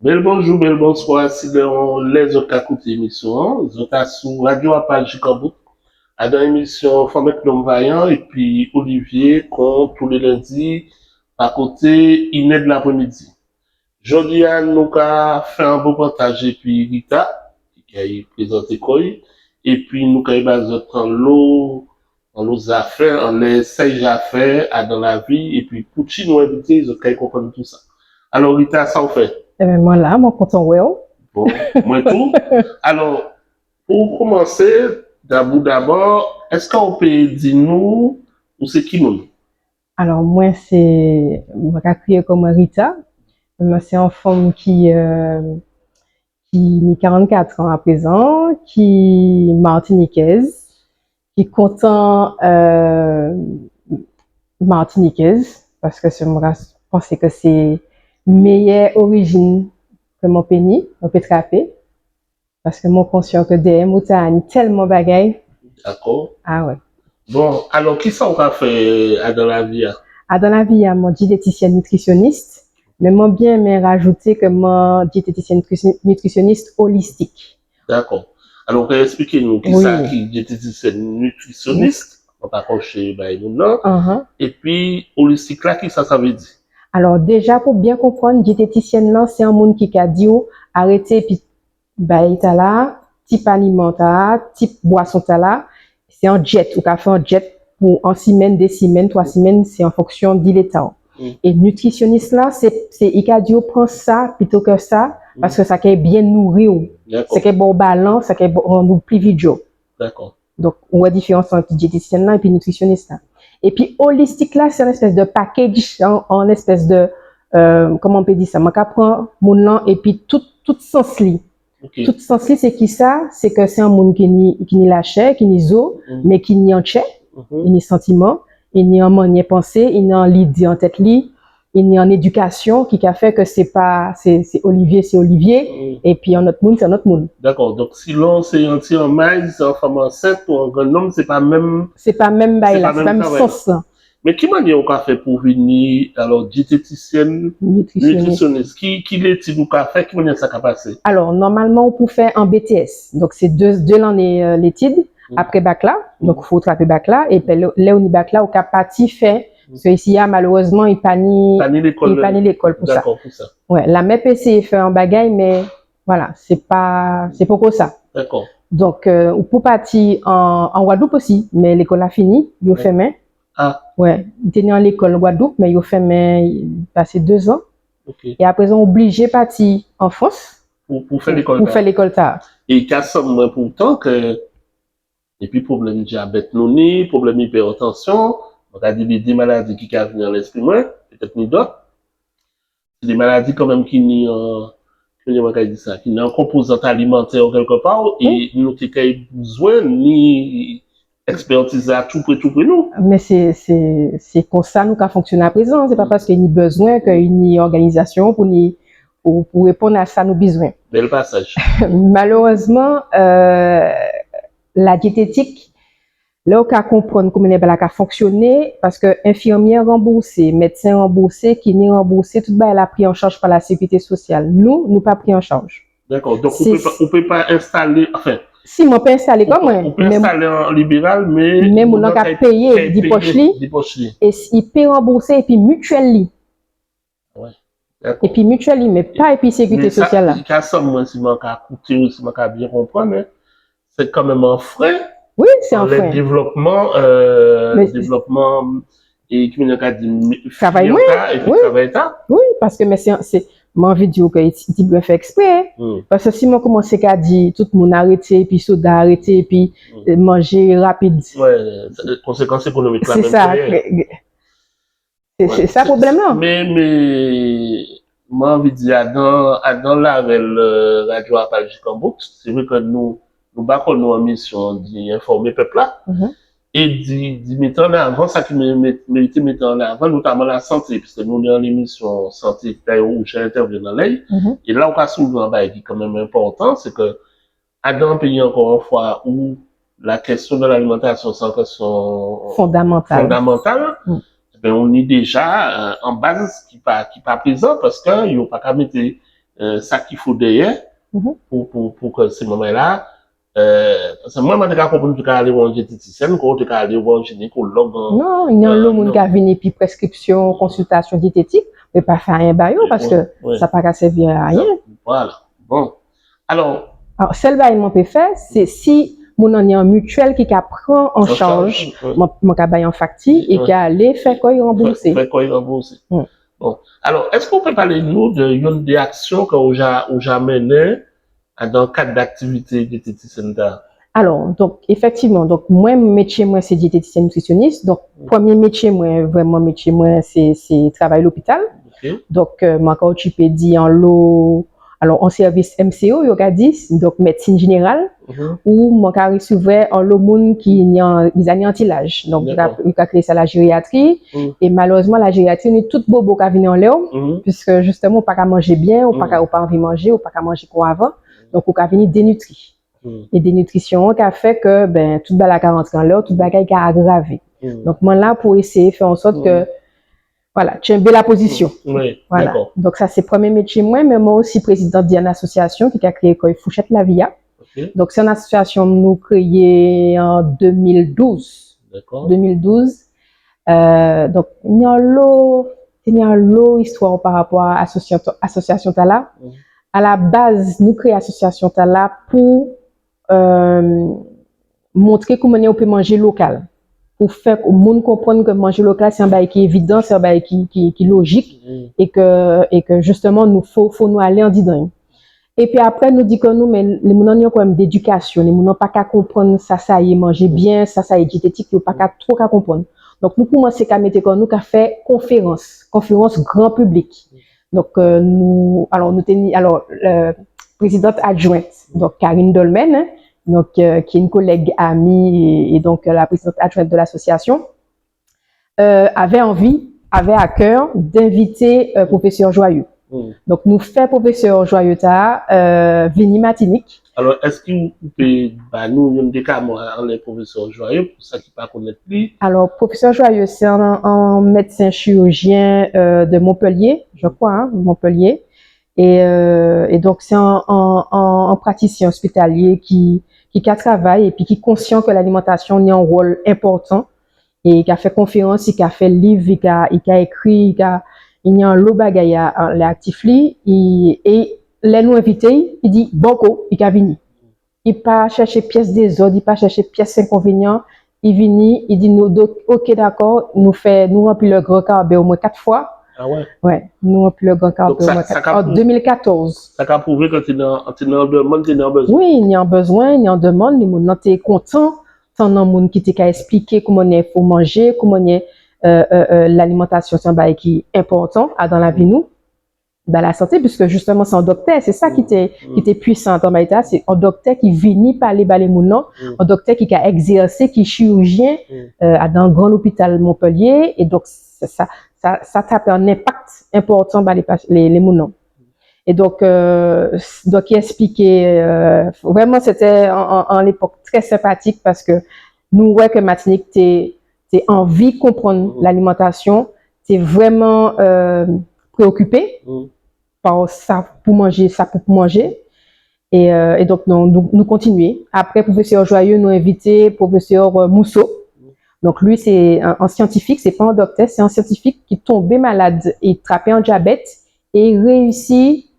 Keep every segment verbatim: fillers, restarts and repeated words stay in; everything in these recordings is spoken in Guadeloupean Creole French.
Bel bonjou, bel bonswa, silon lè zot ka kouté émision-an, zot asou Radio APAL Jikanbouk, adan émision Fanm ek Nonm Vayan, épi Olivier, kon tou lé lendi, pa koté inè di laprémidi. Jòdi-a, nou ka fè an bon pataj épi Rita, ki kay prézanté kò'y, épi nou kay ba zot anlo, anlo zafè, anlè sel zafè adan lavi, épi poutji nou envité'y, zot kay konprann tousa. Alò, Rita, sa ou fè? Eben, mwen la, mwen kontan wè'w. Bon, mwen tou. Alò, pou koumansé, dabou dabò, es ou pé di nou, ou sé ki moun? Alò, mwen sé, mwen ka kriyé kò mwen Rita. Mwen sé an fanm ki, euh, ki ni karannkat an aprézan, ki matinikez, ki kontan, euh, matinikez, paske sé, mwen ka pansé ke sé méyè orijin ke mwen pé ni, mwen pé trapé. Paske mwen konsian ke dèyè mo-tala ni telman bagay. Dakò. A wè. Bon, alò, kisa ou ka fè adan lavi-a? Adan lavi-a, mwen diététisièn nitrisionis, mé mwen bien enmen rajouté ke mwen diététisièn nitri-, nitrisionis olistik. Dakò. Alò, ou ka espliké nou kisa ki diététisièn nitrisionis? Mwen pa konn si bay moun-lan. Ahan. Épi, olistik la, kisa sa vé di? Alò, déja, pou bien konprann, diététisièn-lan, sé an moun ki ka di'w arété épi bagay-tala, tip aliman-tala, tip bwason-tala, sé an diet, ou ka fè an diet pou an simenn, dé simenn, twa simenn, sé an fonksion di léta'w. Mm. É nitrisionis-la, sé, sé, i ka di'w pran sa plito ke sa, paske sa kay bien nouri'w. Dakò. Sa kay ba'w balan, sa kay ba-, rann ou pli vidjo. Dakò. Donk, ou wè diférans ant diététisièn-lan épi nitrisionis-la. Épi olistik-la, sé an espes de package, an, an espes de, euh, koman ou pé di sa, mwen ka pran moun-lan épi tout, tout sans li. Ok. Tout sans li, sé kisa? Sé ke sé an moun ki ni, ki ni lachè, ki ni zo, mé ki ni an tjè, i ni santiman, i ni an manniè pansé, i ni an lidé an tet li, i ni an édikasion ki ka fè ke sé pa, sé, sé Olivier, sé Olivier, épi an lot moun, sé an lot moun. Dakò. Donk, silon sé an ti manmay, sé an fanm ansent ou an gran nonm, sé pa menm, sé pa menm bagay-la, sé pa menm sans-la. Mé ki manniè ou ka fè pou vini, alò, diététisièn, nitrisionis, ki, ki létid ou ka fè, ki manniè sa ka pasé? Alò, nòmalman, ou pou fè an B T S. Donk, sé dé, dé lanné, euh, létid, apré bak-la. Donk, fo ou trapé bak-la. Épi, lè, lè ou ni bak-la, ou ka pati fè. Paske isi-a, malérezman, i pa ni, i pa ni lékol pou sa. Dakò, pou sa. Wè, la mè pé éséyé fè an bagay, mé, vwala, sé pa, sé poko sa. Dakò. Donk, euh, ou pou pati an, an Gwadloup osi, mé lékol-la fini, yo fèmen. A. Wè, i té ni an lékol Gwadloup, mé yo fèmen, pasé dé zan. Ok. É aprézan, ou oblijé pati an Frans pou, pou fè lékol-tala. Pou fè lékol-tala. É ka sanm mwen poutan ke, épi pwoblem diabet nou ni, pwoblem ipètansion, mwen ka di lé dé maladi ki ka vini an lespri mwen, pétet ni dot. Sé dé maladi kanmenm ki ni an, ki ni, mwen ka di sa, ki ni an konpozant alimantè kèlkepa, é nou té kay bizwen ni ekspètiz-la tou pré, tou pré nou. Mé sé, sé, sé konsa nou ka fonksioné aprézan. Sé pa paske ni bizwen ke ni òganizasion pou ni, pou, pou réponn a sa nou bizwen. Bel pasaj. Malérezman, euh, la diététik, lè ou ka konprann kouman bagay-la ka fonksioné, paske enfimiè ranboursé, medsen ranboursé, kiné ranboursé, tout bagay-la pri an chaj pa la sékirité sosial. Nou, nou pa pri an chaj. Dakò. Donk, ou pé pa, ou pé pa enstalé, anfen, si, mwen pé enstalé kò mwen, ou pé enstalé an libéral, mé moun-lan ka péyé di poch li. Di poch li. É i pé ranboursé épi mitiel li. Wè. Dakò. Épi mitiel li, mé pa épi sékirité sosial la. Mé sa, ka sanm mwen, si mwen ka kouté, si mwen ka bien konprann, en, sé kanmenm an fren. Wi, sé an fren. Anlè dévlopman, euh, dévlopman, é ki moun ka di, travay mwen, épi travay-tala. Wi, paske, mé sé, sé, mwen anvi di'w ke i, i té bien fè eksprè. Paske si mwen koumansé ka di tout moun arété, épi soda arété, épi, euh, manjé rapid. Wè, konsékans ékonomik la menm. Sé sa. Sé, sé sa pwoblem-lan. Mé, mé, mwen anvi di, adan, adan larel, euh, Radio APAL Jikanbouk, sé vré ke nou, nou ba kò nou an mision di enfòmé pep-la. É di, di mété an avan sa ki mé-, mé-, mérité mété an avan, notaman lasanté, piski nou ni an émision santé, dayè ou ja entèvini anlè'y. É la ou ka soulié an bagay ki kanmenm enpòtan, sé ki adan an péyi, ankò an fwa, ou la kestion di lalimantasion sé an kestion fondamantal, fondamantal, ében, ou ni déja, euh, an baz ki pa, ki pa prézan, paski yo pa ka mété, euh, sa ki fo dèyè pou, pou, pou ki sé manmay-la, euh, paski mwen, mwen té ka konprann ou té ka alé wè an diététisièn, kon ou té ka alé wè an jinékolog, an... Non, ni anlo moun ka vini épi preskripsion, konsiltasion diététik, mé pa fè ayen ba yo, paski sa pa ka sèvi a ayen. Voilà. Bon. Alò, sel bagay mwen pé fè, sé si moun-lan ni an mitiel ki ka pran an chaj, mwen, mwen ka ba'y an fakti é ki alé fè kò'y ranboursé. Fè, fè kò'y ranboursé. Bon. Alò, es ou pé palé nou di yonn dé aksion ki ou ja, ou ja mennen dan kad di aktivité diététisièn-tala ? Alò, donk, éfektivman, donk, mwen, métié mwen, sé diététisièn nitrisionis. Donk, prèmié métié mwen, vréman métié mwen, sé, sé travay lopital. Donk, euh, mwen ka okipé di anlo, alò, an sèvis M C O, yo ka di, donk, médsin jénéral, ou mwen ka risivwè anlo moun ki ni an, ki ja ni an ti laj. Donk, yo ka, yo ka kriyé sa lajériatri. É malérezman, lajériatri, ni tout bobo ka vini anlè'w, piski, jistéman, ou pa ka manjé bien, ou pa ka, ou pa anvi manjé, ou pa ka manjé kon avan. Donk, ou ka vini dénitri. É dénitrision-an ka fè ki, ben, tout bagay-la ka rantré anlè'w, tout bagay ka agravé. Donk, mwen la pou éséyé fè an sòt ki, voilà, tjenbé lapozision. Wi, dakò. Donk, sa sé prèmié métié mwen, mé mwen osi prézidan di an asosiasion ki ka kriyé kò'y Fouchet Lavi-a. Donk, sé an asosiasion nou kréyé an dé mil douz. Dakò. Dé mil douz. Euh, donk, ni anlo, ni anlo istwa pa rapò a asosiasion, asosiasion-tala. A la baz, nou kréyé asosiasion-tala pou, euh, montré kouman ou pé manjé lokal. Pou fè moun konprann ki manjé lokal, sé an bagay ki évidan, sé an bagay ki, ki, ki lojik, é ki, é ki jistéman, nou fo, fo nou alé andidan'y. Épi apré, nou di kò nou, mé lé moun-lan ni an pwoblem d'édikasion, lé moun-lan pa ka konprann sa sa yé manjé bien, sa sa yé diététik, yo pa ka two ka konprann. Donk, nou koumansé ka mété kò nou ka fè konférans, konférans gran piblik. Donk, euh, nou, alò, nou té ni, alò, euh, prézidant adjwent, donk, Karine Dolmen, hein, donk, euh, ki an kolèg, ami, é, é donk, euh, la prézidant adjwent di lasosiasion, euh, avé anvi, avé a kè d'invité, euh, pwofésè Joyeux. Donk, nou fè pwofésè Joyeux-tala, euh, vini Matinik. Alò, es ou pé ba nou yonn dé ka mo anlè pwofésè Joyeux, pou sa ki pa konnet li ? Alò, pwofésè Joyeux, sé an, an médsen chirijien, euh, di Montpellier, je crois, hein, Montpellier. É, euh, é donk, sé an, an, an, an pratisien ospitalié ki, ki ka travay épi ki konsian ki lalimantasion ni an wol enpòtan. É i ka fè konférans, i ka fè liv, i ka, i ka ékri, i ka, i ni anlo bagay a, a, anlè aktif li, i, é lè nou envité'y, i di banko, i ka vini. I pa chèché pies dézod, i pa chèché pies enkonvénian, i vini, i di nou, donk, OK, dakò, nou fè, nou ranpli le grand Carbet omwen kat fwa. Ah ouais ? Wè, nou ranpli le grand Carbet omwen kat fwa. An dé mil katòz. Sa ka pwouvé ki té ni, té ni an demann, té ni an bizwen. Wi, ni an bizwen, ni an demann, lé moun-lan té kontan tann an moun ki té ka espliké kouman i fo manjé, kouman, euh, euh, euh, lalimantasion sé an bagay ki enpòtan adan lavi nou, ba lasanté, piski jistéman sé an doktè, sé sa ki té, ki té pwisan adan bagay-tala, sé an doktè ki vini palé ba lé moun-lan, an doktè ki ka egzèsé, ki chirijien, euh, adan gran lopital Montpellier, é donk sa, sa, sa, sa té ni an enpak enpòtan ba lé pa-, lé, lé moun-lan. É donk, euh, s-, donk, i espliké, euh, vréman, sé té an, an, an lépok trè senpatik paski nou wè ki Matinik té, té anvi konprann lalimantasion, té vréman, euh, préokipé pa sa pou manjé, sa pou, pou manjé. É, euh, é donk, nou, nou, nou kontinié. Apré pwofésè Joyeux, nou envité pwofésè, euh, Mousseau. Donk, li, sé an, an siantifik, sé pa an doktè, sé an siantifik ki tonbé malad, i trapé an diabet, é i réyisi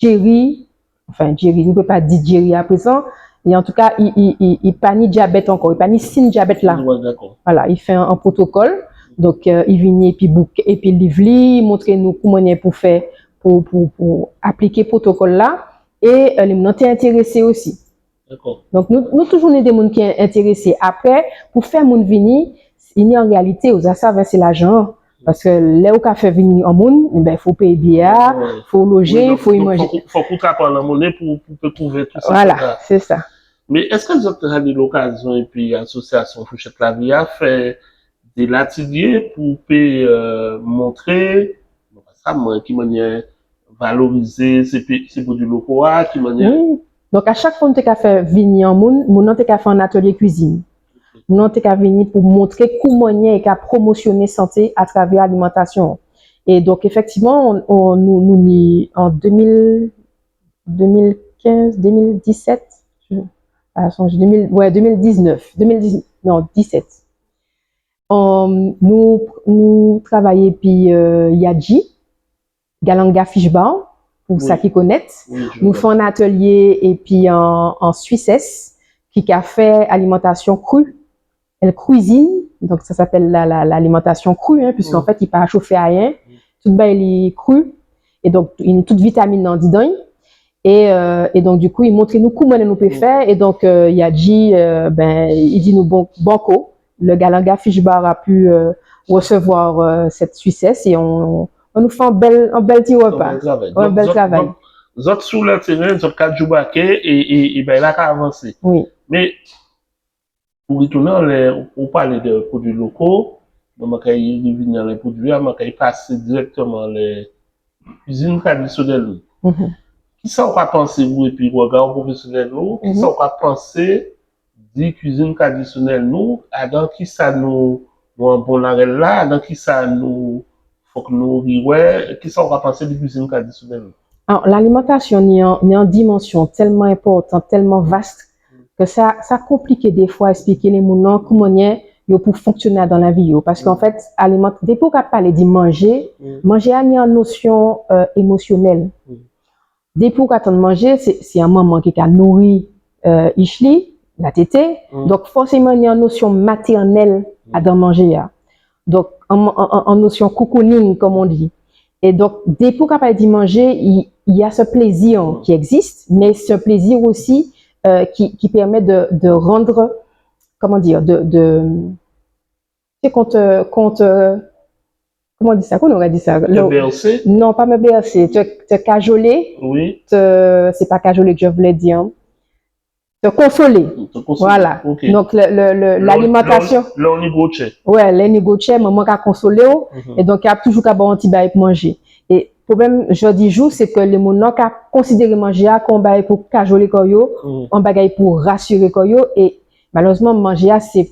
djéri, anfen, djéri, nou pé pa di djéri aprézan, mé antouka, i, i, i, i pa ni diabet ankò, i pa ni sin diabet-la. Wè, dakò. Voilà, i fè an, an pwotokol. Donk, euh, i vini épi bouk, épi liv li, i montré nou kouman i pou fè pou, pou, pou apliké pwotokol-la. É, euh, lé moun-lan té entérésé osi. Dakò. Donk, nou, nou toujou ni dé moun ki entérésé. Apré, pou fè moun vini, i ni an réalité, ou ja sav, sé lajan. Paski lè ou ka fè vini an moun, ében, fo péyé biyé-a, fo lojé, fo manjé. Wi, donk, donk, fok, fok ou ka pran an monné pou, pou, pou kouv tout sa. Voilà, sé sa. Mé es zot té ja ni lokazion épi asosiasion Fouchette Lavi a fè dé latilyé pou pé, euh, montré, bon, pa sa, mwen, ki manniè valorizé sé pé-, sé pwodui loko a, ki manniè... Wi. Donk, a chak fwa nou té ka fè vini an moun, moun-lan té ka fè an atèlyé kuizin. Moun-lan té ka vini pou montré kouman i ka pwomosioné santé atravè alimantasion. É donk, éfektivman, on, on, nou, nou ni an dé mil, dé mil kenz, dé mil disèt, je, pa sonjé, dé mil, wè, dé mil diznèf, dé mil diz, non, disèt. Euh, nou, nou travay épi, euh, Yadji, Galanga Fish Bar, pou sa ki konnet. Wi, je vois. Nou fè an atèlyé épi an, an Suissesse, ki ka fè alimantasion kri. Elle cuisine, donc ça s'appelle la, la, l'alimentation crue, hein, puisqu'en fait, i pa chofé ayen. Tout bagay-la kri. É donk, i ni tout vitamin andidan'y. É, euh, é donk, dikou, i montré nou kouman nou pé fè. É donk, euh, Yadji, euh, ben, i di nou bon, banco, le Galanga Fish Bar a pu, euh, recevoir, euh, cette Suissesse é on, on nou fè an bel, an bel ti répa. An bel travay. Wè, an bel travay. Donk, zot, zot sou le téren, zot ka djoubaké é, é, é bagay-la ka avansé. Wi. Mé pou ritounen anlè, ou palé dé pwodui loko, mé man kay rivini anlè pwodui-a, man kay pasé direkteman anlè kuizin tradisionel nou. Mhm. Kisa ou ka pansé, ou, épi riga pwofésionel ou, kisa ou ka pansé di kuizin tradisionel nou, adan kisa nou, nou an bon larel-la, adan kisa nou, fok nou riwè, kisa ou ka pansé di kuizin tradisionel nou? Alò, lalimantasion ni an, ni an dimansion telman enpòtan, telman vaste, ke sa, sa konpliké défwa espliké lé moun-lan kouman yo pou fonksioné dan lavi yo. Paske an fet, aliman-, dépi ou ka palé di manjé, manjé-a ni an nosion, euh, émosionel. Dépi ou ka tann manjé, sé, sé an manman ki ka nouri, euh, ich li, la tété. Donk, fòséman, ni an nosion matènel adan manjé-a. Donk, an, an, an, an nosion cocooning, comme on dit. É donk, dépi ou ka palé di manjé, il, il y a ce plaisir qui existe, mais c'est un plaisir aussi, euh, qui, qui permet de, de rendre, comment dire, de, de, sé kan, euh, kan, euh, comment on dit ça? Comment on dit ça? De bercer? Non, pas me bercer. Te, te cajoler. Oui. Te, c'est pas cajoler que je voulais dire. Te konsolé. Te konsolé. Voilà. Ok. Donk, le, le, le, lalimantasion. Lè ou ni gwo tjè. Wè, lè ou ni gwo tjè, manman ka konsolé'w. É donk, i toujou ka ba'w an ti bagay pou manjé. É pwoblem, jòdi jou, sé ke lé moun-lan ka konsidéré manjé-a kon an bagay pou kajolé kò yo, an bagay pou rasiré kò yo. É malérezman, manjé-a, sé,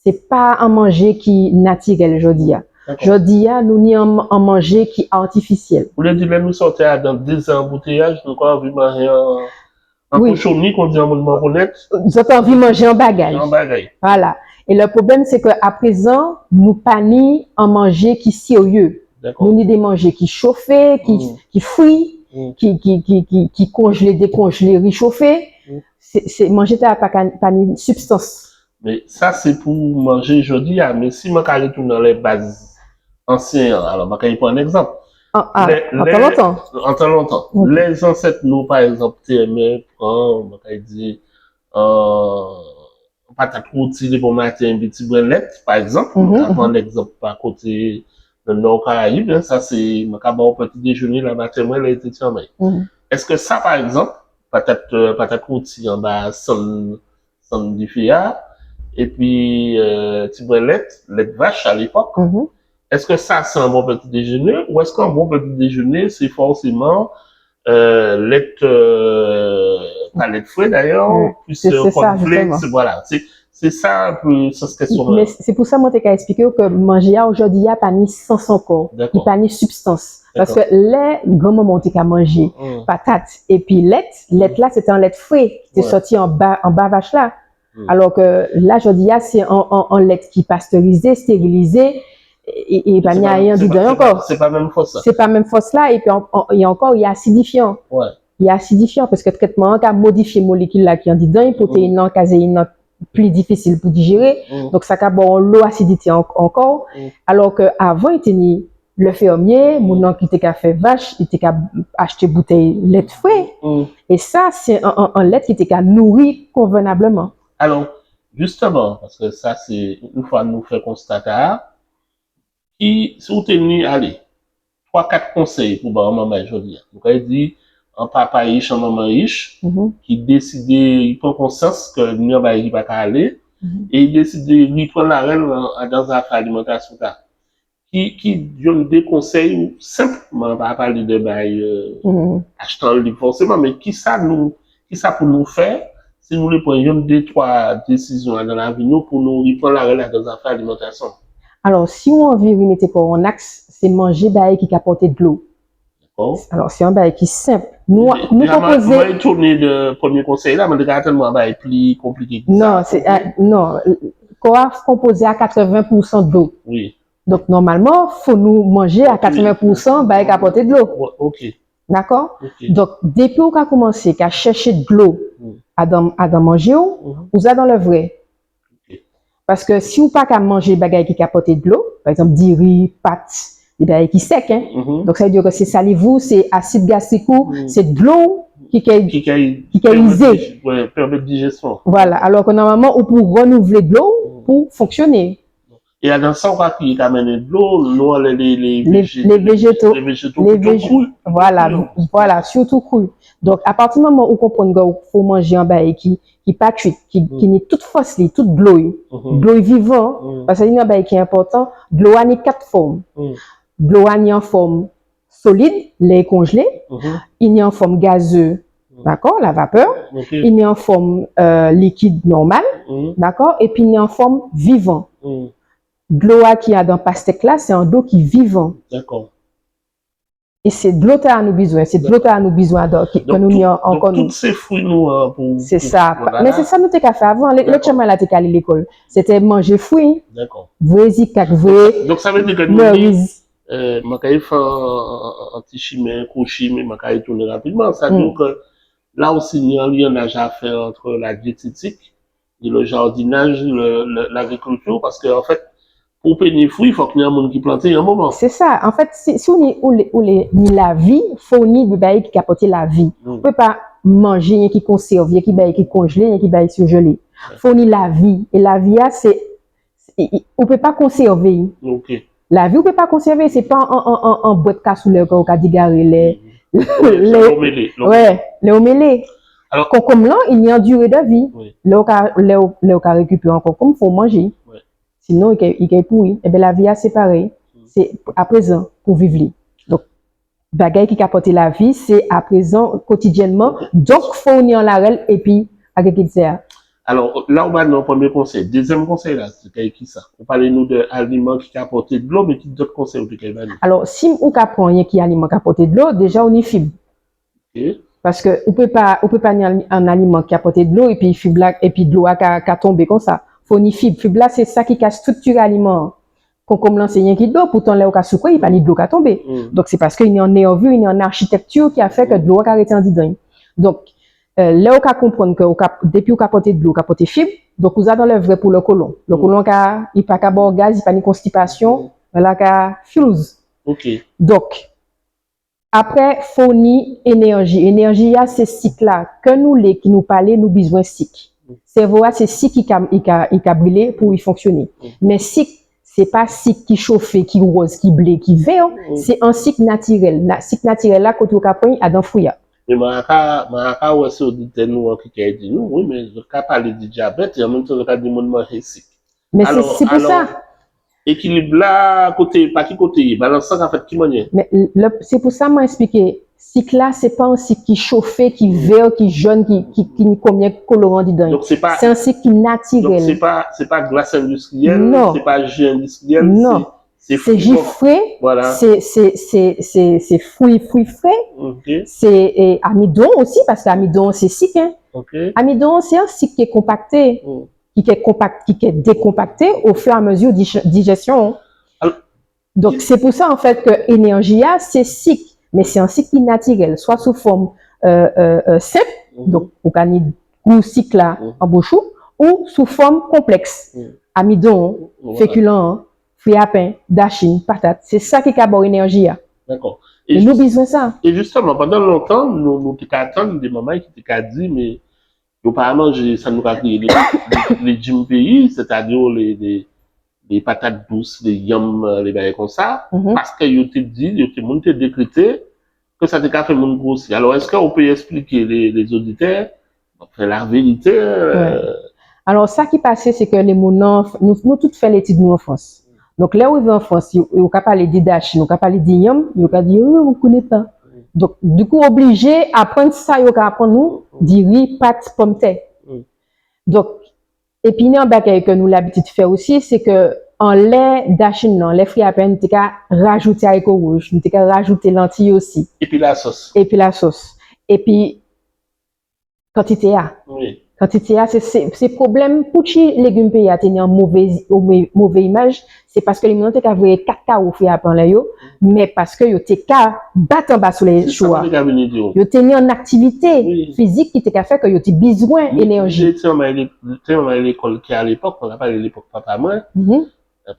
sé pa an manjé ki natirel jòdi-a. Dakò. Jòdi-a, nou ni an, an manjé ki artifisiel. Ou lé di, lè nou sòti adan dézanboutéyaj, nou ka anvi manjé an an kochonni, kon di an moun Mawonnet. Zot anvi manjé an bagay. An bagay. Voilà. É le pwoblem, sé ke aprézan, nou pa ni an manjé ki sérié. Dakò. Nou ni dé manjé ki chofé, ki, ki fri, ki, ki, ki, ki, ki konjlé, dékonjlé, réchofé. Sé, sé manjé-tala pa ka, pa ni sibstans. Mé sa, sé pou manjé jòdi-a. Mé si man ka ritounen anlè baz ansien-an, alò, man kay pran an ekzanp. An, a, lè, an tan lontan. An tan lontan. Ok. Lè zanset nou, pa ekzanp, té enmen pran, man kay di, euh, patat wouti lè bon maten, épi tibren let, pa ekzanp. Man ka pran ekzanp pa koté, dan Nò Karayib, en, sa sé, man ka ba'w pti déjéné lamaten, mwen, lè té ti manmay. Es sa, pa ekzanp, patat, euh, patat wouti anba sann sann difé-a, épi, euh, tibren let, let vach a lépok. Es sa, sé an bon pti déjéné, ou es an bon pti déjéné, sé fòséman, euh, let, euh, pa let fré dayè, plis, sé, euh, sé sa, kònflé, jisteman. Sé, voilà, sé, sé sa an pé sans kestion-an. Mé sé pou sa mwen té ka espliké'w ke manjé-a jòdi-a pa ni sans ankò, li pa ni sibstans. Dakò. Paske lè granmanman'w té ka manjé patat épi let, let-la, sé té an let fré, ki té sòti anba, anba vach-la. Alò ke la, jòdi-a, sé an, an, an let ki pastérizé, stérilizé, é, é pa ni ayen andidan'y ankò. Sé pa menm fòs-la. Sé pa menm fòs-la, épi an, an, é ankò, i asidifian. Wè. I asidifian, paske tretman-an ka modifié molékil-la ki andidan'y, protéin-lan, kazéin-lan, pli difisil pou dijéré. Donk, sa ka ba'w anlo asidité an-, ankò. Alò ke avan, i té ni le fermier, moun-lan ki té ka fè vach, i té ka achté boutey let fré. É sa, sé an, an, an let ki té ka nouri konvenableman. Alò, jisteman, paske sa sé, an fwa nou fè konsta-tala, ki, si ou té ni, alé, twa, kat konsey pou ba manmay jòdi-a. Nou kay di, an papa rich, an manman rich, ki désidé, i pran konsians ke ni an bagay ki pa ka alé, é i désidé ripran larel an, an, dan zafè alimantasion-tala. Ki, ki yonn dé konsey senp, man pa palé de bagay, euh, achté an liv fòséman, mé kisa nou, kisa pou nou fè, si nou lé pran yonn, dé, twa désizion adan lavi nou pou nou ripran larel adan zafè alimantasion? Alò, si ou anvi rimété kò'w an aks, sé manjé bagay ki ka pòté dlo. Dakò. Alò, sé an bagay ki senp. Nou, nou konpozé. Mwen étonné de prèmié konsey-la, mé nou ka atann mwen an bagay pli konpliké ki sa. Non, sé, euh, non. Kò-a konpozé a katrèven pousan dlo. Wi. Donk, nòmalman, fo nou manjé a katrèven pousan bagay ka pòté dlo. Wi, ok. Dakò? Ok. Donk, dépi ou ka koumansé ka chèché dlo adan, adan manjé'w, ou ja dan le vré. Ok. Paske si ou pa ka manjé bagay ki ka pòté dlo, pa egzanp, diri, pat, dé bagay ki sek, en. Donk, sa vé di ke sé saliv ou, sé asid gastrik ou, sé dlo ki ké, ki ké, ki ké izé. Pèmet dij-, wè, pèmet dijestion. Vwala. Alò ke nòmalman, ou pou renouvlé dlo pou fonksioné. É adan sa ou ka kriyé ka mennen dlo, nou anlè lé, lé, lé véjéto, lé véjéto, lé véjé-, vwala, vwala, sirtou kri. Donk, apati moman ou konprann ke ou fo manjé an bagay ki, ki pa kuit, ki, ki ni tout fòs li, tout dlo'y, dlo'y vivan, paske i ni an bagay ki enpòtan, dlo-a ni kat fòm. Dlo-a ni an fòm solid, lè i konjlé, i ni an fòm gazé, dakò, la vapè, i ni an fòm, euh, likid nòmal, dakò, épi i ni an fòm vivan. Dlo-a ki adan pastek-la, sé an dlo ki vivan. Dakò. É sé dlo-tala nou bizwen, sé dlo-tala nou bizwen adan, ki, ke nou ni an, an kò nou. Donk, tout sé fwi nou an pou, sé sa. Mé sé sa nou té ka fè avan. Lé, lé tjanmay-la té ka alé lékol. Sé té manjé fwi. Dakò. Voyé zikak, voyé mériz. Donk, sa vé di ke nou, euh, man kay fè an, an, an, an ti chimen, kout chimen, man kay tounen rapidman. Sa vé di ke la osi, ni an liannaj a fè ant la diététik é le jardinaj, le, le, lagrikilti, paske, an fet, pou pé ni fwi, fok ni an moun ki planté an moman. Sé sa. An fet, si, si ou ni, ou lé, ou lé ni lavi, fo ou ni dé bagay ki ka pòté lavi. Ou pé pa manjé yenki konsèvé, yenki bagay ki konjlé, yenki bagay sirjélé. Fo ou ni lavi. É lavi-a, sé, i, i, ou pé pa konsèvé. Ok. Lavi, ou pé pa konsèvé, sé pa an, an, an, an bwet kasoulè ke ou ka dégaré lè, lè, wè, lè ou mélé. Alò, konkonm-lan, i ni an diré de vi. Wi. Lè ou ka, lè ou, lè ou ka rékipéré an konkonm, fo ou manjé. Wi. Sinon, i ké, i ké pouri. Ében, lavi-a, sé parey. Sé aprézan pou viv li. Donk, bagay ki ka pòté lavi, sé aprézan, kotidienman. Donk, fo ou ni an larel épi agrikilti-a. Alò, la ou ba nou an prèmié konsey. Dézièm konsey-la, sé kay kisa? Ou palé nou de aliman ki ka pòté dlo, mé ki dot konsey ou té kay ba nou? Alò, si ou ka pran yenki aliman ka pòté dlo, déja ou ni fib. Ok. Paske ou pé pa, ou pé pa ni an, an aliman ki ka pòté dlo, épi fib-la, épi dlo-a ka, ka tonbé konsa. Fo ou ni fib. Fib-la, sé sa ki ka striktiré aliman-an. Konkonm-lan, sé yenki dlo, poutan lè ou ka soukwé, i pa ni dlo ka tonbé. Donk, sé paske i ni an nèvi, i ni an architecture ki ka fè ke dlo-a ka rété andidan'y. Donk, euh, lè ou ka konprann ke ou ka, dépi ou ka pòté dlo, ou ka pòté fib, donk ou ja dan le vré pou le kolon. Le kolon ka, i pa ka ba'w gaz, i pa ni konstipasion, vwala, ka fuse. Ok. Donk, apré, fo ou ni énèji. Énèji-a, sé sik-la. Ke nou lé, ki nou pa lé, nou bizwen sik. Sèvo-a, sé sik i ka, i ka, i ka brilé pou i fonksioné. Mé sik, sé pa sik ki chofé, ki woz, ki blé, ki vè. Sé an sik natirel. Na-, sik natirel-la, koté ou ka pran'y? Adan fwi-a. Mé man ka, man ka wè sé oditè nou an ki kay di nou, wi, mé zot ka palé di diabet, é an menm tan zot ka di moun manjé sik. Mé sé, alò, sé pou sa. Alò, ékilib-la, koté, pa ki koté i yé, balans-la ka fet ki manniè? Mé le, sé pou sa mwen espliké, sik-la, sé pa an sik ki chofé, ki vè, ki jòn, ki, ki, ki ni konbien koloran andidan'y. Donk sé pa, sé an sik ki natirel. Donk sé pa, sé pa glas endistriyel, non, sé pa ji endistriyel, non, sé, sé fwi, ji fré, vwala, sé, sé, sé, sé, sé fwi, fwi fré. Ok. Sé, é, amidon osi, paske amidon sé sik, en. Ok. Amidon sé an sik ki konpakté. Ki ké konpak-, ki ké dékonpakté au fur et à mesure dij-, dijestion. Alò, donk, sé pou sa, an fet, ke énèji-a, sé sik, mé sé an sik ki natirel, swa sou fòm, euh, euh, euh, senp, donk, ou ka ni gou sik-la an bouch ou, ou sou fòm konpleks, amidon, fékilan, friyapen, dachin, patat, sé sa ki ka ba'w énèji-a. Dakò. É nou bizwen sa. É jistèman, pandan lontan, nou, nou té ka tann dé manmay ki té ka di, mé yo pa manjé sa nou ka kriyé lé, lé, léjim péyi, sétadi lé, lé, lé patat dous, lé yanm, euh, lé bagay konsa, paske yo té di, yo té, moun té dékrété, ke sa té ka fè moun grosi. Alò, es ou pé espliké lé, lé zoditè, anfen, la vérité, euh, Alò, sa ki pasé, sé ke lé moun-lan, nou, nou tout fè létid nou an Frans. Donk, lè ou rivé an Frans, yo, yo ka palé di dachin, yo ka palé di yanm, yo ka di, oh, on connaît pas. Donk, dikou, oblijé aprann sa yo ka aprann nou, diri, pat, pomdetè. Donk, épi, ni an bagay ke nou labitid fè osi, sé ke anlè dachin-lan, anlè friyapen, nou té ka rajouté ariko wouj, nou té ka rajouté lantiy osi. Épi lasos. Épi lasos. Épi, kantité-a. Kantité-a, sé, sé, sé pwoblem. Poutji légim péyi-a té ni an mové, mové, mové imaj, sé paske lé moun-lan té ka voyé kat kawo friyapen anlè yo, mé paske yo té ka bat anba soley cho-a. Yo té ni an aktivité fizik ki té ka fè ke yo té bizwen énèji. Té an lékol ki, a lépok, man ka palé lépok papa mwen,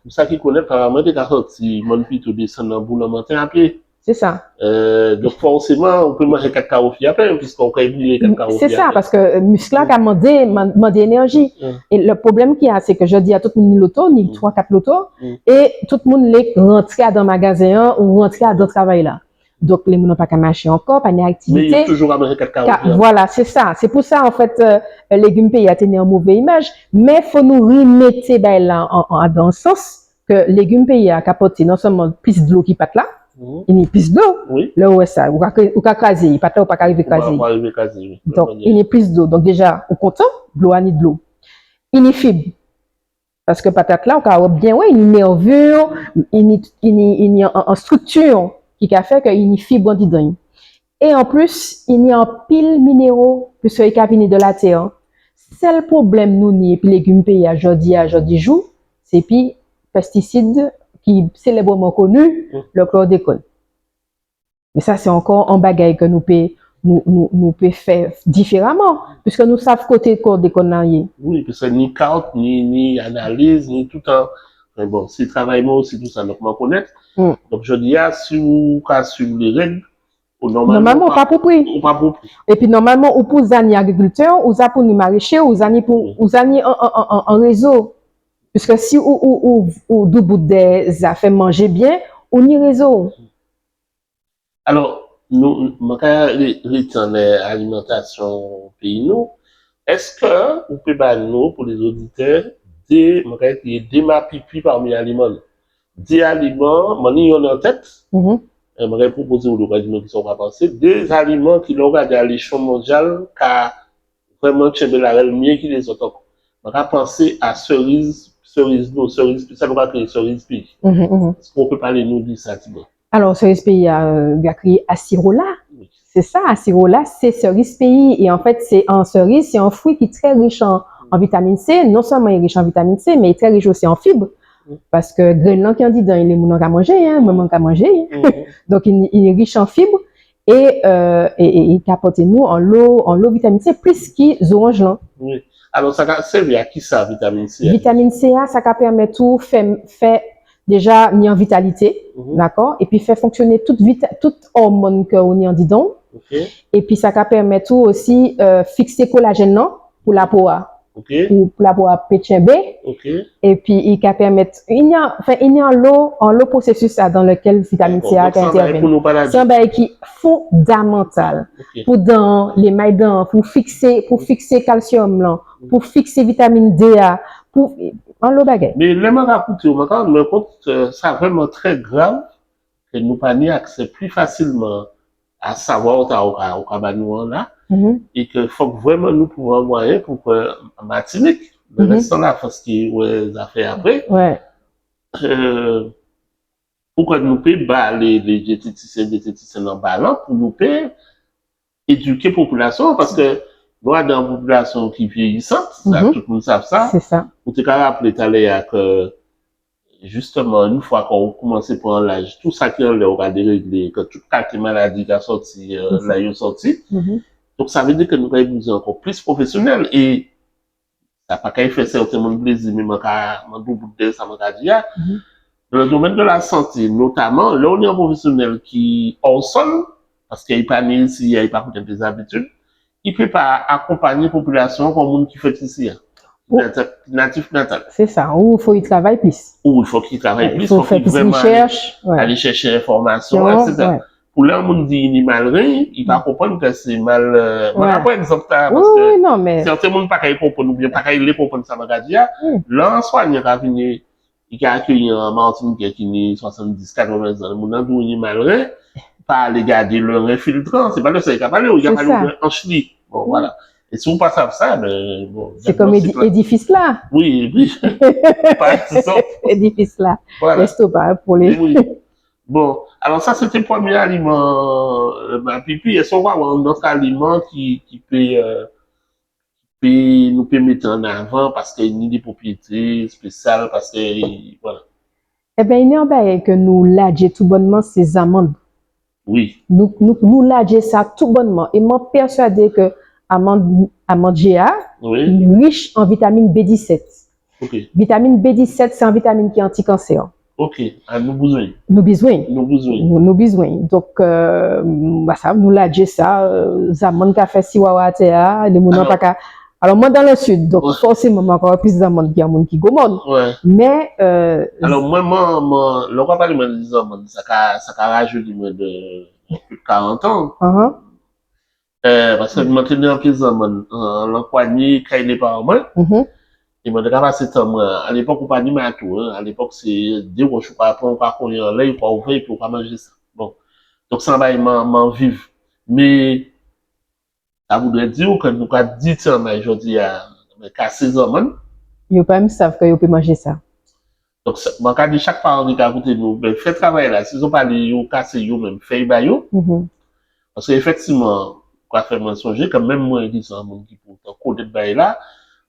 pou sa ki konnet, papa mwen té ka sòti Mòn Pito, désann an Boulan Manten a pié. Sé sa. Euh, donk, fòséman, ou pé manjé kat kawo friyapen, piske ou ka brilé kat kawo friyapen. Sé sa, paske, euh, misk-la ka mandé, man-, mandé énèji. É le pwoblem ki a, sé ke jòdi-a tout moun ni loto, ni twa, kat loto, é tout moun lé rantré adan magazen-an ou rantré adan travay-la. Donk, lé moun-lan pa ka maché ankò, pa ni aktivité. Mé yo toujou ka manjé kat kawo friyapen. Voilà, sé sa. Sé pou sa, an fet, euh, légim péyi-a té ni an mové imaj, mé fo nou rimété bagay-la an, an, adan sans, ke légim péyi-a ka pòté non selman plis dlo ki pat-la, i ni plis dlo. Lè ou wè sa, ou ka, ou ka krazé, pat-la ou pa ka rivé krazé. Donk, i ni plis dlo. Donk, déja, ou kontan, dlo-a ni dlo. I ni fib. Paske patat-la, ou ka wè bien, wè, i ni nervi, i ni, i ni, i ni an, an strikti ki ka fè ke i ni fib andidan'y. É an plis, i ni anpil minéro, piske i ka vini de latè. Sel pwoblem nou ni épi légim péyi-a jòdi-a, jòdi jou, sé épi pestisid ki sélebreman koni, le chlordécone. Mé sa, sé ankò an bagay ke nou pé, nou, nou, nou pé fè diféraman, piske nou sav koté chlordécone-la yé. Wi, piske ni kat, ni, ni analiz, ni tout an, mé bon, sé travay mwen osi, tou sa, donk, man konnet. Donk, jòdi-a, si ou ka suiv lé reg, Nòmalman, ou pa pou pri. Ou pa pou pri. Épi nòmalman, ou pou ja ni agrikiltè, ou ja pou ni maréché, ou ja ni pou, ou ja ni an, an, an, an, an rézo. Piske si ou, ou, ou, ou doubout dèyè zafè manjé bien, ou ni rézo. Alò, nou, man ka ré-, rété anlè alimantasion péyi nou. Es ou pé ba nou, pou lé zoditè, dé, man ka kriyé dé mapipi pami aliman nou ? Dé aliman, man ni yonn an tet. Man ka pwopozé ou, ou ka di mwen kisa ou ka pansé. Dé aliman ki, lè ou gadé a léchel mondial, ka vréman tjenbé larel mié ki lézot ankò. Man ka pansé a seriz, seriz nou, seriz, sa nou ka kriyé seriz péyi. Es ou pé palé nou di sa tibwen ? Alò, seriz péyi-a, euh, yo ka kriyé asirola. Sé sa, asirola, sé seriz péyi. É an fet, sé an seriz, sé an fwi ki trè rich an, an vitamin C. Non selman i rich an vitamin C, mé i trè rich osi an fib. Paske grenn-lan ki andidan, lé moun-lan ka manjé, en, mwen menm man ka manjé. Donk, i, i rich an fib é, euh, é, é i ka pòté nou anlo, anlo vitamin C, plis ki zoranj-lan. Wi. Alò, sa ka sèvi a kisa, vitamin C a ? Vitamin C a, sa ka pèmet ou fè, fè déja ni an vitalité, dakò ? Épi fè fonksioné tout vita-, tout òmòn ke ou ni andidan'w. Épi sa ka pèmet ou osi, euh, fiksé kolajèn-lan pou lapo-a. Pou, pou lapo-a pé tjenbé. Épi i ka pèmet, i ni an, anfen, i ni anlo, anlo pwosésis adan lèkel vitamin C a ka entèvini. Sé an bagay ki fondamantal. Pou dan, lémay dan, pou fiksé, pou fiksé kalsiòm-lan, pou fiksé vitamin D a, pou anlo bagay. Mé lè man ka kouté'w, man ka rann mwen kont, euh, sa vréman trè grav, ke nou pa ni aksè pli fasilman a savwa ou ta, ou ka, ou ka ba nou an la, é ke fok vréman nou trouvé an mwayen pou ke Matinik, lè restan Lafrans ki wè zafè apré, euh, pou ke nou pé ba lé, lé diététisien, diététisièn-lan balan, pou nou pé édiké popilasion-an, paske nou adan an popilasion ki viéyisan, sa, tout moun sav sa. Sé sa. Ou té ka raplé talè-a ke, jisteman, an fwa ke ou koumansé pran laj, tout sa ki anlè'w ka déréglé, ke tout kalté maladi ka sòti, euh, la yo sòti. Donk, sa vé di ke nou ka bizwen ankò plis pwofésionel. É sa pa kay fè sèten moun plézi, mé man ka, man doubout dèyè sa man ka di a. Dans le domaine de la santé, notamment, lè ou ni an pwofésionel ki hors sol, paske i pa né isi-a, i pa konnet dé zabitid, i pé pa akonpanyé popilasion-an kon moun ki fet isi-a. Natif natal. Sé sa, ou fok i travay plis. Ou fok i travay plis, fok i vréman alé, alé chèché enfòmasion, et cetera. pou lè an moun di i ni mal ren, i pa konprann ke sé mal, euh, man ka pran ekzanp-la, paske sèten moun pa kay konprann oubien pa kay lé konprann sa man ka di a. Lè an swanyan ka vini, i ka akeyi an Matinitjé ki ni swasanndis, katrèven zan, moun-lan di'w i ni mal ren, pa alé gadé lè ren filtran, sé pa dè sa i ka palé'w, i ka palé'w dè anch li. Bon, vwala. É si ou pa sav sa, ben, bon, sé kon édi-, édifis-la. Wi, wi. Pa ekzanp. Édifis-la. Vwala. Lès pa pou li. Wi. Bon, alò sa, sé té prèmié aliman, euh, ba pipi. Eské ou ka wè an dòt aliman ki, ki pé, euh, pé, nou pé mété an avan paske i ni dé pwopriété espésial, paske, vwala. Eben, i ni an bagay ke nou ladjé toubònman, sé zamann. Wi. Nou, nou, nou ladjé sa toubònman. É mwen pèswadé ke amann-, amandjé-a rich an vitamin B disèt. Ok. Vitamin B disèt, sé an vitamin ki anti-kansè. Ok. A, nou bizwen. Nou bizwen. Nou bizwen. Nou, nou bizwen. Donk, euh, ba sa, nou ladjé sa, euh, zamann ka fè siwawa atè-a, lé moun-lan pa ka. Alò, mwen dan le sid, donk fòséman, mwen ka wè plis zamann ki an moun ki gwo mòn. Wè. Mé, euh, alò, mwen, mwen, mwen, lè ou ka palé mwen di zamann, sa ka, sa ka rajéni mwen dé plis dé karant an. Euh, paske mwen té ni anpil zamann, euh, an Lankwani, kay lé paran mwen. É mwen té ka pasé tan mwen. A lépòk, ou pa ni mato, en. A lépòk, sé dé wòch ou ka pran, ou ka konyé anlè'y, ou ka ouvè'y, épi ou ka manjé sa. Bon. Donk, sé an bagay mwen, mwen viv. Mé sa voudré di'w ke nou ka di ti manmay jòdi-a, mé kasé zanmann. Yo pa menm sav ke yo pé manjé sa. Donk, sa, mwen ka di chak paran ki ka kouté nou, ben, fè travay-la. Si zòt pa lé yo kasé yo menm, fè'y ba yo. Paske éfektivman, ou ka fè mwen sonjé ke menm mwen, ki sé an moun ki poutan konnèt bagay-la,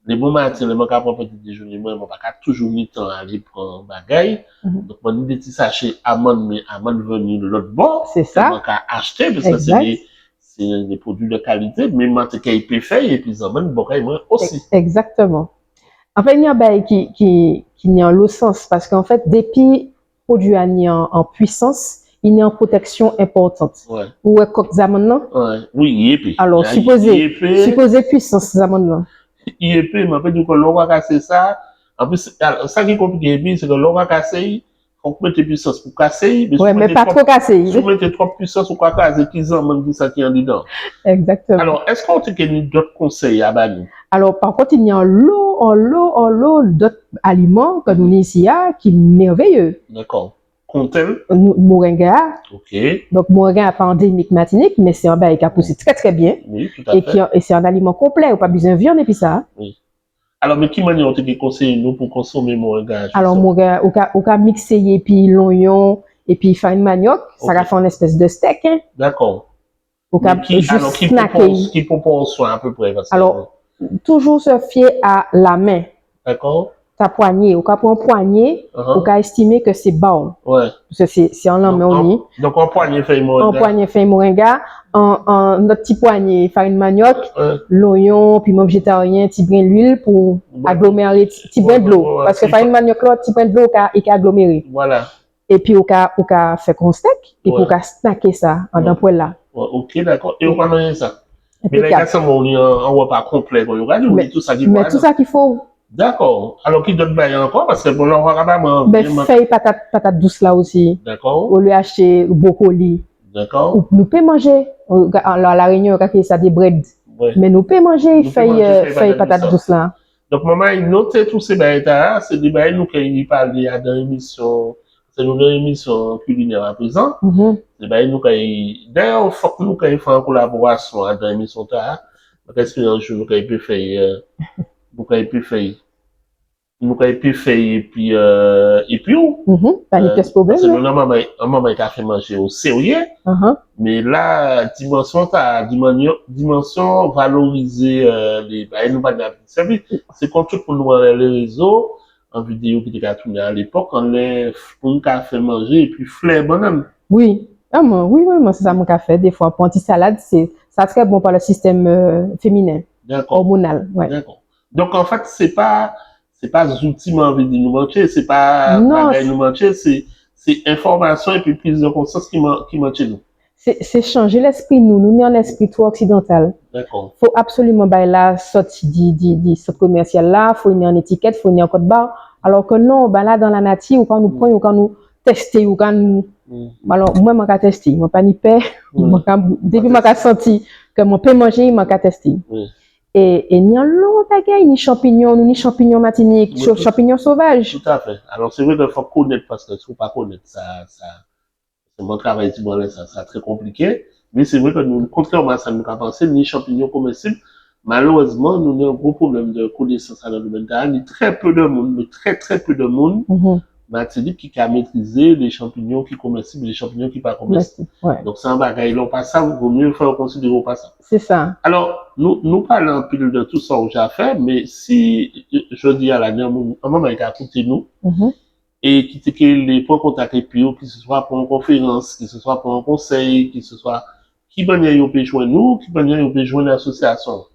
lè bon maten, lè mwen ka pran pti déjeuner mwen, mwen pa ka toujou ni tan alé pran bagay. Donk, mwen ni dé ti sachè amann, mé amann vini lòt bò. Sé sa. Mwen ka achté, paske sé dé, sé dé pwodui dé kalité, mé mwen té kay pé fè'y, épi zanmann bò kay mwen osi. Egzaktèman. Anfen, ni an bagay ki, ki, ki ni anlo sans, paske anfet, dépi pwodui-a ni an, an pwisans, i ni an pwoteksion enpòtan. Wè. Ou wè kok zanmann-lan? Wè. Wi, i épé. Alò, sipozé, sipozé pwisans zanmann-lan. I épé, mé an fèt, lè ou ka kasé sa, an plis, alò, sa ki konpliké épi, sé ke lè ou ka kasé'y, fok mété pwisans pou kasé'y, mé si ou mété twop, si ou mété twop pwisans, ou ka krazé ki zanmann, ki sa ki andidan. Egzaktèman. Alò, es ou té ké ni dot konsey a ba nou? Alò, pa kont, i ni anlo, anlo, anlo dot aliman ke nou ni isi-a, ki mèvéyé. Dakò. Kontel? Mo-, moringa. Ok. Donk, moringa-a pa andémik Matinik, mé sé an bagay ki ka pousé trè, trè bien. Wi, toutafè. É ki, é sé an aliman konplé, ou pa bizwen viann épi sa. Wi. Alò, mé ki manniè ou té ké konséyé nou pou konsomé moringa-a, jisteman? Alò, moringa, ou ka, ou ka miksé'y épi lonyon, épi farin mannyok, sa ka fè an espes de stèk, en. Dakò. Ou ka jis snaké'y. Mé ki, alò, ki pwopor-, ki pwopòsion apéprè, paske... Alò, toujou sé fié a lamen. Dakò. Ta pwanyé, ou ka pran pwanyé, ou ka estimé ke sé ba'w. Wè. Paske sé, sé an lanmen ou ni. Donk, an, donk, an pwanyé fey moringa. An pwanyé fey moringa, an, an lot ti pwanyé farin mannyok, lonyon, piman véjétarien, ti bren luil pou agloméré, ti, ti bren dlo. Wè, wè, wè. Paske farin mannyok-la, ti bren dlo, i ka, i ka agloméré. Vwala. Épi ou ka, ou ka fè kon stèk, épi ou ka snaké sa andan pwel-la. Wè, ok, dakò. É ou pa manjé sa. Enpékab. Mé la, i ka sanm ou ni an, an répa konplé, kon yo ka di, ou ni tou sa ki fo. Mé tou sa ki fo. Dakò. Alò, ki dot bagay ankò? Paske, bon, la, ou pa ka ba mwen... Ben, fey patat, patat dous la osi. Dakò. Olié achté brokoli. Dakò. Ou, nou pé manjé. Ou ka, a La, La Rényon, yo ka kriyé sa dé bred. Wè. Mé nou pé manjé fey, fey patat dous la. Donk, manmay, noté tou sé bagay-tala, sé dé bagay nou kay palé adan émision, sé nou adan émision kilinè aprézan. Sé bagay nou kay, dayè, fok nou kay fè an kolaborasion adan émision-tala. Mwen ka espéré an jou nou kay pé fè'y, euh, nou kay pé fè'y. Nou kay pé fè'y épi, euh, épi'w. Pa ni pies pwoblem, paske nou, non, manmay, manmay ka fè manjé o sérié. Mé la, dimansion-tala, dimansion, dimansion valorizé, euh, lé bagay nou pa ni sèvi. Sé kon tout moun nou anlè lé rézo, an vidéo ki té ka tounen a lépok, anlè moun ka fè manjé épi flè bannann. Wi. A, mwen, wi, wi, mwen, sé sa mwen ka fè. Défwa, pou an ti salad, sé, sa trè bon pou le sistem, euh, féminen, hormonal, wè. Dakò. Donk, an fet, sé pa, sé pa zouti man anvi di nou mantjé, sé pa bagay nou mantjé, sé, sé enfòmasion épi priz de konsians ki man-, ki mantjé nou. Sé, sé chanjé lespri nou. Nou ni an lespri two oksidantal. Dakò. Fo absoliman bagay-la sòti di, di, di sant komèsial la, fo ni an étiket, fo ni an kod bar. Alò ke non, bagay-la dan lanati, ou ka nou pran'y, ou ka nou testé'y, ou ka nou Alò, mwen, mwen ka testé'y, mwen pa ni pè, mwen ka, dépi mwen ka santi ke mwen pé manjé'y, mwen ka testé'y. É, é ni anlo bagay, ni chanpignon, nou ni chanpignon Matinik, chanpignon sovaj. Tout à fait. Alò, sé vré ke fok konnet, paske si ou pa konnet sa, sa, sé bon travay, ti bon, sa, sa trè konpliké. Mé sé vré ke nou, kontrèman a sa nou ka pansé, ni chanpignon komestib. Malérezman, nou ni an gro pwoblem de konésans dan domèn-tala. Ni trè pé de moun, mé trè, trè pé de moun Matinik ki ka métrizé lé chanpignon ki komestib, lé chanpignon ki pa komestib. Donk, sé an bagay, lè ou pa sav, vo mié fè ou konsidéré ou pa sav. Sé sa. Alò, nou, nou palé anpil de tout sa ou ja fè, mé si, jòdi-a la, ni an moun, an moun ka kouté nou, é ki té ké lé pran kontak épi'w, ki sé swa pou an konférans, ki sé swa pou an konsey, ki sé swa, ki manniè yo pé jwenn ou, ki manniè yo pé jwenn asosiasion-an?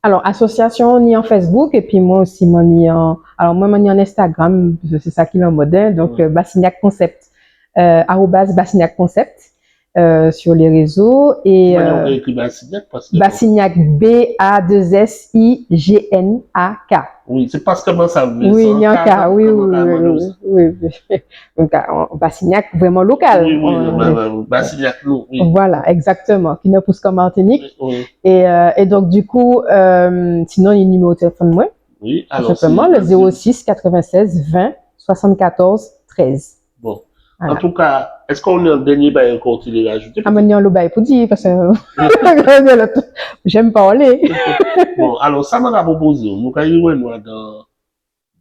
Alò, asosiasion-an ni an Facebook, épi mwen osi, mwen ni an, alò, mwen, mwen ni an Instagram, sé sa ki lanmod, en, donk, euh, Bassignac Concept, euh, arobase Bassignac Concept, euh, sur les réseaux, é, euh, Bassignac, paske Bassignac, B A deux S I G N A K. Wi, sé paske mwen sav, wi, ni an K, wi, wi, wi. Donk, an, Bassignac vréman lokal. Wi, wi, Bassignac, nou, wi. Voilà, exactement, ki ni an pous an Matinik. Wi. É, euh, é donk, du coup, euh, sinon, ni niméwo téléfòn mwen. Wi, alò, tout senpleman, le zéro six quatre-vingt-seize vingt soixante-quatorze treize. Bon. Voilà. Antouka, es ou ni an dènié bagay ankò ou té lé rajouté? A, mwen ni anlo bagay pou di, paske j'aime parler. Bon, alò, sa mwen ka pwopozé'w, nou ka riwè nou adan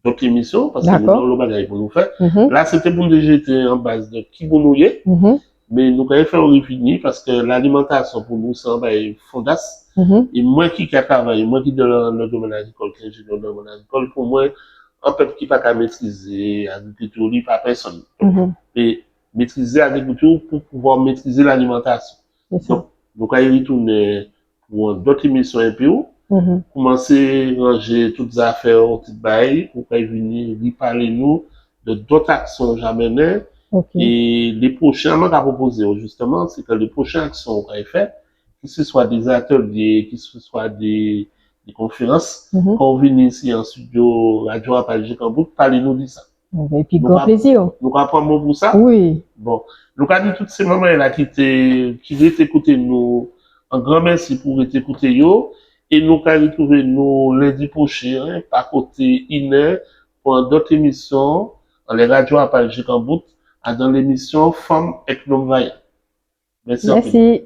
dot émision, paske nou ni anlo bagay pou nou fè. La, sé té pou nou déjété an baz de ki moun ou yé, mé nou ka fè'w rivini, paske lalimantasion pou nou, sé an bagay fondas. É mwen ki ka travay, mwen ki dan le, le domèn agrikol, ki enjéniè dan le domèn agrikol, pou mwen, an pep ki pa ka métrizé agrikilti, li pa pèsonn. É métrizé agrikilti pou pouvwa métrizé lalimantasion. Sé sa. Donk, nou ka ritounen pou an dot émision épi'w. Koumansé ranjé tout zafè'w, tout bagay, ou ka vini ripalé nou de dot aksion ou ja mennen. OK. É lé pwochen, mwen ka pwopozé'w, jisteman, sé ke lé pwochen aksion ou ka fè, ki sé swa dé atelié, ki sé swa dé, dé konférans, kan ou vini isi an studio Radio Apal Jik an Bout, palé nou di sa. Épi gran plézi. Nou ka pran mo pou sa? Wi. Bon, nou ka di tout sé manmay-la ki té, ki rété kouté nou, an gran mèsi pou rété kouté yo. É nou ka ritouvé nou lendi pwochen, pa koté inè, pou an dot émision, anlè Radio Apal Jik an Bout, adan lémision Fanm ek Nonm Vayan. Mèsi anpil. Mèsi.